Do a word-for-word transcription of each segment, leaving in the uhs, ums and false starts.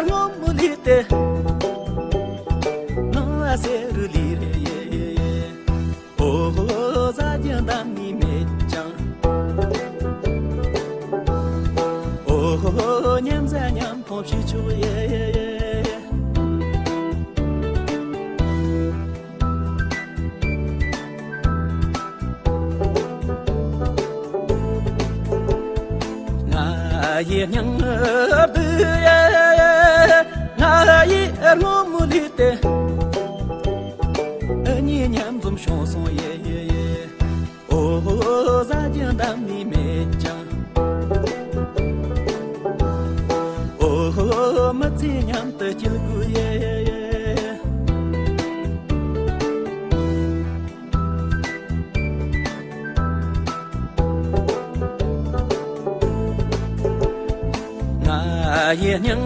སྔོན་མོ་ལུས་ཏེ། ནང་ལ་བསེ་རུ་ལུས་རེ། ཨོ་ཧོ། ཟ་རྒྱུ་འདམ་ནི་མེད་ཀྱང་། ཨོ་ཧོ། མཉམ་ཟ་མཉམ་འཐུང་བྱེད་ཆོག་ཡེ། ང་ཡི་སྙིང་རྡུལ་ཡེ། ང་ཡི་སྔོན་མོ་ལུས་ཏེ། ཨ་ནི་མཉམ་འཛོམས་བྱུང་སོང་ཡེ། ཨོ་ཧོ། ཟ་རྒྱུ་འདམ་ནི་མེད་ཀྱང་། ཨོ་ཧོ། མི་ཚེ་མཉམ་དུ་སྐྱེལ་དགོས་ཡེ། ང་ཡི་སྙིང་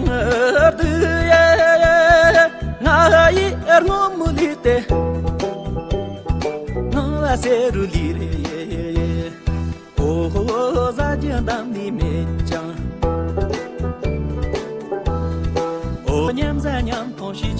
རྡུལ་ཡེ། ང་ཡི་སྔོན་མོ་ལུས་ཏེ། ནང་ལ་བསེ་རུ་ལུས་རེ། ཨོ་ཧོ། ཟ་རྒྱུ་འདམ་ནི་མེད་ཀྱང་། ཨོ། མཉམ་ཟ་མཉམ་འཐུང་བྱེད་